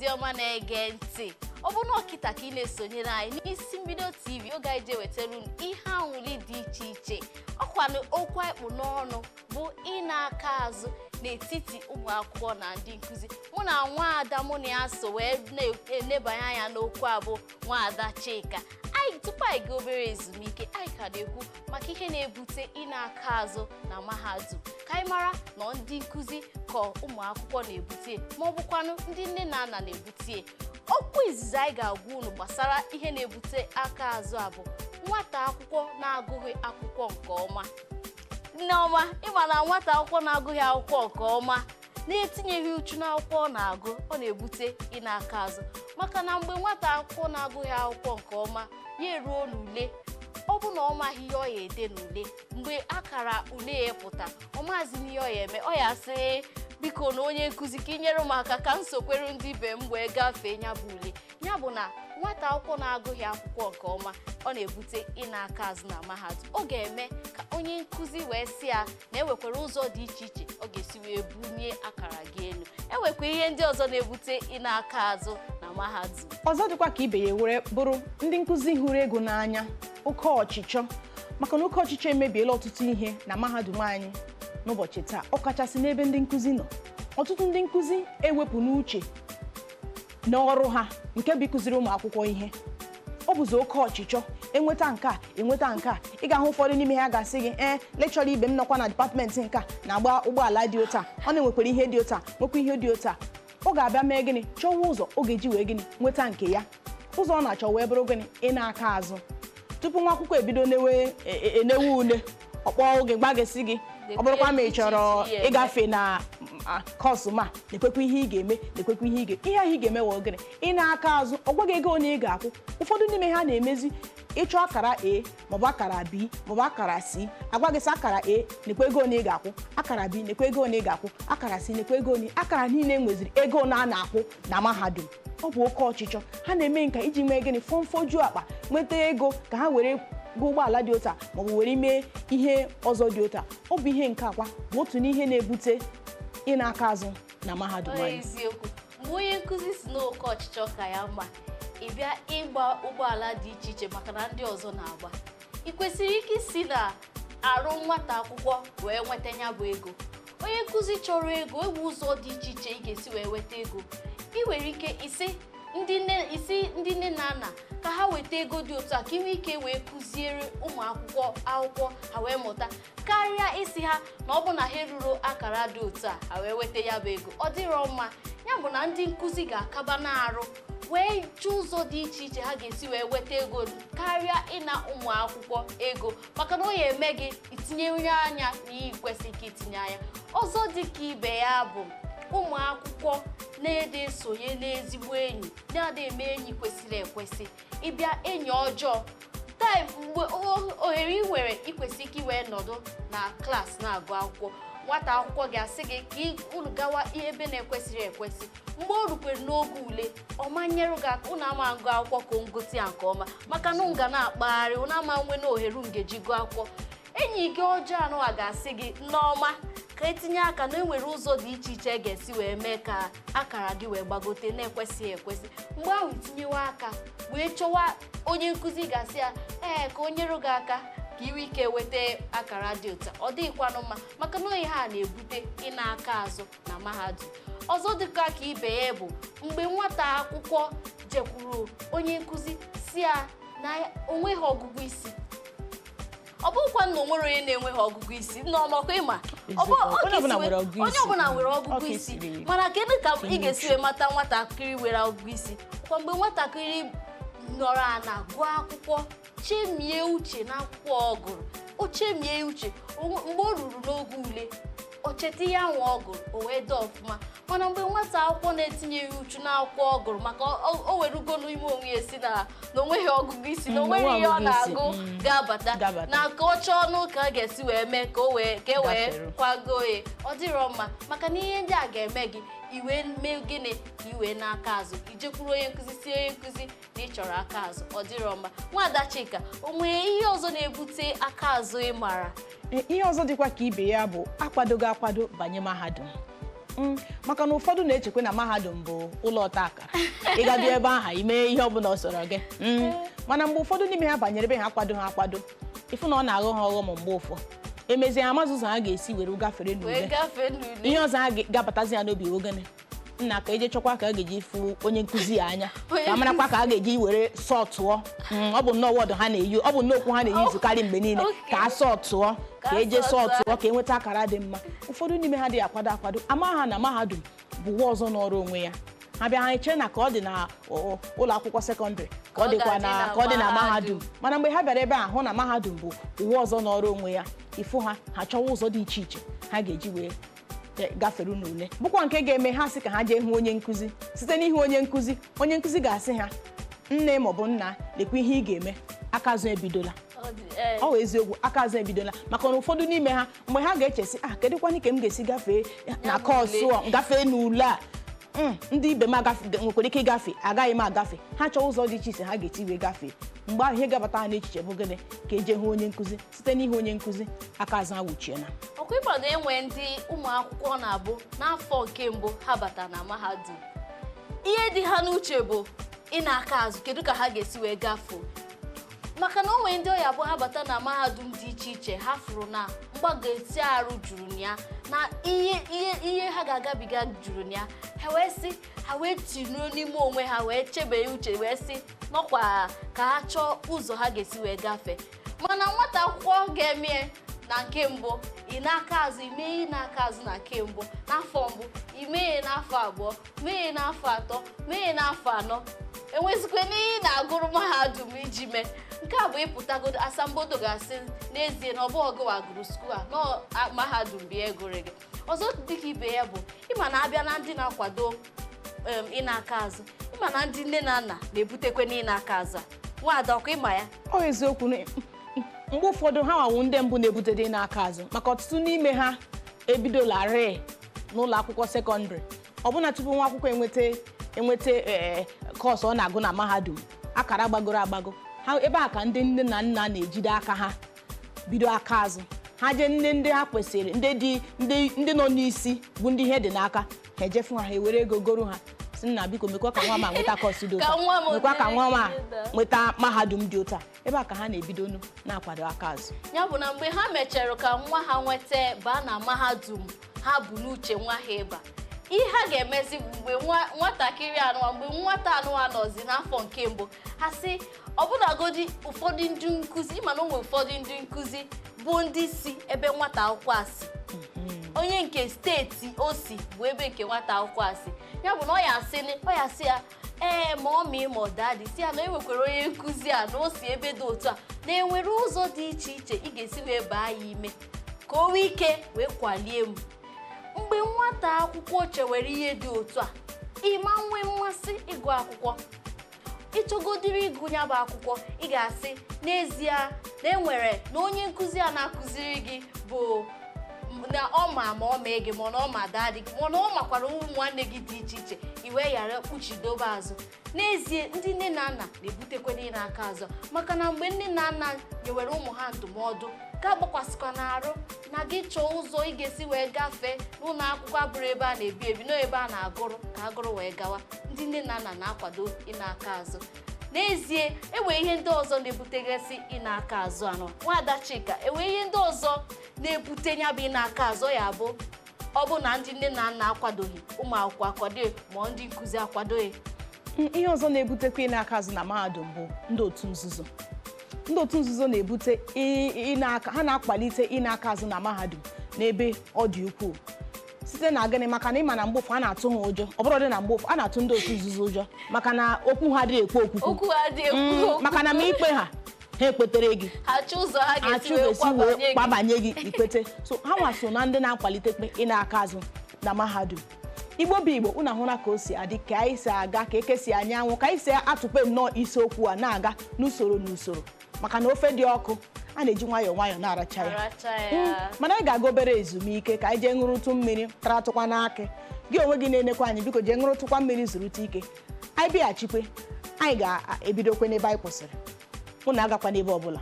Ndị ọma na-ege ntị, ọ bụ na ọkịta ka ị na-esonyere anyị n'Isi Mbido TV, oge anyị ji ewetara unu ihe anwụli dị iche iche. Ọkwanụ okwu anyị kpụ n'ọnụ bụ ịna-aka azụ n'etiti ụmụ akwụkwọ na ndị nkụzi. Mụ na nwaada mụ na ya so wee na-enebanye anya n'okwu a bụ nwaada Chika. Anyị tupu anyị gaa obere ezumike, anyị ka na-ekwu maka ihe na-ebute ịna-aka azụ na mahadum, ka anyị mara na ndị nkụzi ka ụmụ akwụkwọ na-ebute, ma ọ bụkwanụ ndị nne na nna na-ebute. Okwu izizi anyị ga-agwa unu gbasara ihe na-ebute aka azụ a bụ nwata akwụkwọ na-agụghị akwụkwọ nke ọma. Nneọma, ịma na nwata akwụkwọ na-agụghị akwụkwọ nke ọma, na-etinyeghị uchu n'akwụkwọ ọ na-agụ, ọ na-ebute ịna-aka azụ, maka na mgbe nwata akwụkwọ na-agụghị akwụkwọ nke ọma ya eruo n'ule, ọ bụ na ọ maghị ihe ọ ya ede n'ule, mgbe akara ule ya pụta, ọ maazị n'ihe ọ ya eme, ọ ya sị, "Biko na onye nkụzi, ka ị nyere m aka ka m sokwere ndị ibe m wee gafee ya bụ ule." Ya bụ na nwata akwụkwọ na-agụghị akwụkwọ nke ọma, ọ na-ebute ịna aka azụ na mahadum. Ọ ga-eme ka onye nkụzi wee sị ya na enwekwara ụzọ dị iche iche ọ ga-esi wee bunye akara gị elu. Enwekwa ihe ndị ọzọ na-ebute ịna aka azụ na mahadum. Ọzọ dịkwa ka ibe ya were bụrụ ndị nkụzi hụrụ ego n'anya, oke ọchịchọ, maka na oke ọchịchọ emebiela ọtụtụ ihe na mahadum anyị n'ụbọchị taa, ọkachasị n'ebe ndị nkụzi nọ. Ọtụtụ ndị nkụzi ewepụ n'uche n'ọrụ ha nke bụ ịkụziri ụmụ akwụkwọ ihe. Ọ bụzi oke ọchịchọ, enweta nke a, enweta nke a. Ị ga-ahụ ụfọdụ n'ime ha ga-asị gị, "Ee, lecturer ibe m nọkwa na department nke a na-agba ụgbọala dị otu a, ọ na-enwekwara ihe dị otu a, nwekwa ihe dị otu a." Ọ ga-abịa mee gịnị? Chọwa ụzọ ọ ga-eji wee gịnị nweta nke ya. Ụzọ ọ na-achọ wee bụrụ gịnị? Ị na-aka azụ. Tupu nwa akwụkwọ ebido newe enewe ule, ọkpọ oge gbagesi gị, ọ bụrụkwa ma ị chọrọ ịgafe na course, ma na-ekwekwa ihe ị ga-eme, na-ekwekwa ihe ị ga ihe ahụ ị ga-eme wee gịnị? Ị na-aka azụ. Ọ gwaghị ego onye ị ga-akwụ. Ụfọdụ n'ime ha na-emezi ịchọ akara A maọbụ akara B maọbụ akara C, agwa gị sị akara A nekwa ego onye ị ga-akwụ, akara B nekwa ego onye ị ga-akwụ, akara C nekwa ego onye, akara niile nweziri ego na a na-akwụ na mahadum. Ọ bụ oke ọchịchọ ha na-eme nka iji mee gịnị? Fọmfoju akpa, nweta ego ka ha were gụọ ụgbọala dị otu a maọbụ were mee ihe ọzọ dị otu a. Ọ bụ ihe nke akwa bụ otu n'ihe na-ebute ịna aka azụ na mahadum Ọ anyị. Eziokwu, mgbe onye nkụzi si n'oke ọchịchọ ka ya mma ị bịa ịgba ụgbọala dị iche iche maka na ndị ọzọ na-agba, ị kwesịrị ike isi na arụ nwata akwụkwọ wee nweta ya bụ ego. Onye nkụzi chọrọ ego, ewu ụzọ dị iche iche ị ga-esi wee nweta ego. Ị nwere ike isi ndị nne, isi ndị nne na nna ka ha weta ego dị otu a ka ị nwee ike wee kụziere ụmụ akwụkwọ akwụkwọ, ha wee mụta, karịa isi ha na ọ bụ na ha eruro akara dị otu a, ha wee weta ya bụ ego. Ọ dịrọ mma. Ya bụ na ndị nkụzi ga-akaba na-arụ wee chọọ ụzọ dị iche iche ha ga-esi wee weta ego karịa ịna ụmụ akwụkwọ ego, maka na ọ ya eme gị itinye onye anya na ihe kwesịrị ka itinye anya. Ọzọ dị ka ibe ya bụ ụmụ akwụkwọ na-ede esonye n'ezigbo enyi, na-ada eme enyi kwesịrị ekwesị. Ịbịa enyi ọjọọ time mgbe ohere ị nwere ikwesị ike iwee nọdụ na klaasị na-agụ akwụkwọ, nwata akwụkwọ ga-asị gị ka unu gawa ebe na-ekwesịrị ekwesị. Mgbe o rukwere n'oge ule, ọ manyere gị aka, unu ama ngụ akwụkwọ ka ngosi ya nke ọma, maka na unu ga na-akpagharị, unu ama nwe na ohere ngeji gụọ akwụkwọ. Enyi gị ọjọọ anụwa ga-asị gị, "Nneọma, ka etinye aka na enwere ụzọ dị iche iche e ga-esi wee mee ka akara gị wee gbagote na-ekwesịghị ekwesị." Mgbe ahụ itinyewe aka wee chọwa onye nkụzi ga-asị ya ee ka o nyere gị aka ka iwe ike weta akara dị ụtọ. Ọ dịghịkwanụ mma, maka na ihe a na-ebute ịna aka azụ na mahadum. Ọzọ dịka ka ibe ya bụ mgbe nwata akwụkwọ jekwuru onye nkụzi si ya na onweghị ọgụgụ isi. Ọ bụghịkwa na o nwere onye na-enweghị ọgụgụ isi n'ọnọkọ ịma. Ọ bụ- ọ Onye ka ọbụla isi nwere ọgụgụ onye isi. ọbụla nwere Ọ ọgụgụ ka isi, esiri mana kedu ka ị tinye ga-esi uchu. wee mata nwatakịrị nwere ọgụgụ isi? Kwa mgbe nwatakịrị nọrọ ana gụọ akwụkwọ, chemie uche n'akwụkwọ ọ gụrụ, o chemie uche, mgbe o ruru n'oge ule, o cheta ihe ahụ ọ gụrụ, o wee dee ọfụma. Mana mgbe nwata akwụkwọ na-etinyeghị uchu n'akwụkwọ ọ gụrụ, maka o werugo n'ime onwe ya si na o nweghị ọgụgụ isi, na o nweghị ihe ọ onweghị ọgụgụ isi, na-agụ ga-abata Ga-abata. na ka ọ chọọ ọnụ ka a ga-esi wee mee ka o wee ka e wee Gafere. kwago ya, ọ dịrọ mma, maka na ihe ndị a ga-eme gị iwee mee gịnị? Ka iwee n'aka azụ, ijekwuru onye nkụzi si onye nkụzi na ị chọrọ aka azụ. Ọ dịrọ mma. Nwaada Chika, o nwee ihe ọzọ na-ebute aka azụ ị mara? Ihe ọzọ dịkwa ka ibe ya bụ akwadogo akwado banye mahadum. Maka na ụfọdụ na-echekwa na mahadum bụ ụlọ ọta akara, ịgado ebe ahụ ime ihe ọbụla ọ sọrọ gị. Mana mgbe ụfọdụ n'ime ha banyere ebe ha akwado ha akwado, ịfụ na ọ na-aghọ ha ọghọm. Mgbe ụfọ emezie, ha amaghị ụzọ ha ga-esi were gafere wee n'ule. Gafee n'ule. Ihe ọzọ ha ga-abatazi ya n'obi, ogene nna ka eje chọkwa ka a ga-eji fụ onye nkụzi ya anya, Onye ka a marakwa ka a ga-eji were sọtụọ. Ọ bụ nnọọ wọdụ ha na-eyi, ọ bụ nnọọ okwu ha na-eyuzukarị mgbe niile, ka a sọtụọ, Ka ka a eje sọtụọ. Sọtụọ ka enweta akara dị mma. Ụfọdụ n'ime ha dị akwado akwado ama ha na mahadum bụ ụwa ọzọ n'ọrụ onwe ya. Ha bịa, ha eche na ka ọ dị na ụlọ akwụkwọ sekọndịrị ka ọ Ka ọ dịkwa ga-adị na na ka ọ dị na mahadum. mahadum. Mana mgbe ha bịara ebe a hụ na mahadum bụ ụwa ọzọ n'ọrụ onwe ya, ịfụ ha, ha chọwa ụzọ dị iche iche ha ga-eji wee gafere n'ule, bụkwa nke ga-eme ha sị ka ha jee hụ onye nkụzi. Site n'ihu onye nkụzi, onye nkụzi ga-asị ha, "Nne maọbụ nna, lekwa ihe ị ga-eme." Aka azụ ebidola. Ọ dị- ee. Ọ bụ eziokwu, aka azụ ebidola, maka na ụfọdụ n'ime ha, mgbe ha ga-echesi, "Ah, kedụkwanụ ka m ga-esi gafee na Ya bụ kọọsụ a, gafee n'ule a? Ndị ibe m nwekwara ike ịgafe, agaghị m agafe." Ha chọọ ụzọ dị iche iche ha ga-esi wee gafee. Mgbe ahụ, ihe gabata ha n'echiche bụ gịnị? Ka eje hụ onye nkụzi. Site n'ihu onye nkụzi, aka azụ awụchiena. Ọkwa ịma na enwe ndị ụmụ akwụkwọ na-abụ n'afọ nke mbụ ha bata na mahadum, ihe dị ha n'uche bụ ị na-aka azụ, kedu ka ha ga-esi wee gafee? Maka na o nwere ndị ọya bụ ha bata na mahadum dị iche iche, ha fụrụ na mgbageti arụ juru na ya, na ihe ha ga-agabiga juru na ya. Ha wee sị, ha wee tinuo n'ime onwe ha, wee chebe uche, wee sị nọkwa ka ha chọọ ụzọ ha ga-esi wee gafee. Mana nwata akwụkwọ ga-eme na nke mbụ ị na-aka azụ, ime ị na-aka azụ na nke mbụ n'afọ mbụ, imee n'afọ abụọ, mee n'afọ atọ, mee n'afọ anọ, enwezikwe n'ihe ị na-agụrụ mahadum iji mee nke a bụ ịpụtagodo asambodo, ga-asị n'ezie na ọ bụ ọgụwa gụrụ school a nọ mahadum bụ ihe gụrụ gị. Ọzọ dịka ibe ya bụ ịma na abịa na ndị na-akwado ị na-aka azụ, ịma na ndị nne na nna na-ebutekwe na ị na-aka azụ a, nwaada, ọkwa ịma ya? Ọ eziokwu na mgbe ụfọdụ ha nwawu ndị mbụ na-ebute n'aka azụ, maka ọtụtụ n'ime ha ebidolarị n'ụlọ akwụkwọ sekọndịrị, ọbụna tupu nwa akwụkwọ enweta ee kọọsụ ọ na-agụ na mahadum akara gbagoro agbago. Ha ebe a ka ndị nne na nna na-ejide aka ha bido aka azụ. Ha jee nne ndị ha kwesịrị, ndị dị ndị nọ n'isi, bụ ndị ihe dị n'aka, ha ejefu ha, ha ewere ego goro ha, sị, "Nna, biko mekwa ka nwa ma nweta kọọsụ dị Ka ụtọ, nwa m mekwa ka nwa ma dịrị nweta mahadum dị ụtọ." Ebe a ka ha na-ebidonu na-akwado aka azụ. Ya bụ na mgbe ha mechara ka nwa ha nweta baa na mahadum ha bụ n'uche nwa ha ịba, ihe ha ga-emezi bụ mgbe nwatakịrị anụwa, mgbe nwata anụwa nọzi n'afọ nke mbụ, ha sị ọbụnagodi ụfọdụ ndị nkụzi, ịma na o nwere ụfọdụ ndị nkụzi bụ ndị si ebe nwata akwụkwọ a si, onye nke steeti o si bụ ebe nke nwata akwụkwọ a si, ya bụ na ọ ya asị ya, ee, ma ọ mị ma ọ daddy, si ya na enwekwara onye nkụzi a na o si ebe dị otu a, na enwere ụzọ dị iche iche ị ga-esi wee baa ya ime ka o nwee ike wee kwalie m. Mgbe nwata akwụkwọ chewere ihe dị otu a, ịma nwee mmasị ịgụ akwụkwọ. Ịchọgodiri ịgụ ya bụ akwụkwọ, ị ga-asị n'ezie na enwere na onye nkụzi a na-akụziri gị bụ na ọ ma ọ mee gị, ma na ọ ma daddy gị, ma na ọ makwara ụmụ nwanne gị dị iche iche, i wee ghara kpuchidobe azụ. N'ezie, ndị nne na nna na-ebutekwa n'aka azụ, maka na mgbe nne na nna nyewere ụmụ ha ndụmọdụ ga agbakwasịkwa n'arụ na gị chọọ ụzọ ị ga-esi wee gafee n'ụlọ akwụkwọ, abụrụ ebe a na-ebi ebi na ebe a na-agụrụ ka agụrụ wee gawa, ndị nne na nna na-akwado ịna-aka azụ. N'ezie, enwere ihe ndị ọzọ na-ebutegasị ịna-aka azụ anọ. Nwaada Chika, enwere ihe ndị ọzọ na-ebute ya bụ ịna-aka azụ? Ya bụ, ọ bụ na ndị nne na nna akwadoghị ụmụ akwụkwọ akwadoghị, ma ndị nkụzi akwadoghị. Ihe ọzọ na-ebutekwa ịna aka azụ na mahadum bụ ndị otu nzuzo. Ndị otu nzuzo na-ebute ịna aka, ha na-akwalite ịna aka azụ na mahadum n'ebe ọ dị ukwuu. Site na gịnị? Maka na ịma na mgbe ụfọ a na-atụ ha ụjọ. Ọ bụrụ dị na mgbe ụfọ a na-atụ ndị otu nzuzo ụjọ, maka na okwu ha dị ekwu okwukwu. Okwu ha dị ekwu okwu. Maka na ma ikpe ha, ha ekwetere gị. Ha chọ ụzọ ha ga-esi achụ wee ga-esi wee kwabanye gị. kwabanye gị ikwete. So ha nwa so na ndị na-akwalitekpe ịna aka azụ na mahadum. Igbo bụ Igbo, unu ahụla ka o si adị, ka anyị si aga, ka eke si anyanwụ, ka anyị si atụpe nnọọ isiokwu a na-aga n'usoro n'usoro, maka na ofe dị ọkụ a na-eji nwayọọ nwayọọ na-aracha ya. Aracha ya. Mana anyị ga-aga obere ezumike ka anyị jee ṅụrụtụ mmiri, taratụkwa n'akị. Gị onwe gị na-enekwa anyị, biko jee ṅụrụtụkwa mmiri, zurute ike. Anyị bịaghachikwe, anyị ga-ebidokwe n'ebe anyị kwụsịrị. Unu agakwa n'ebe ọbụla.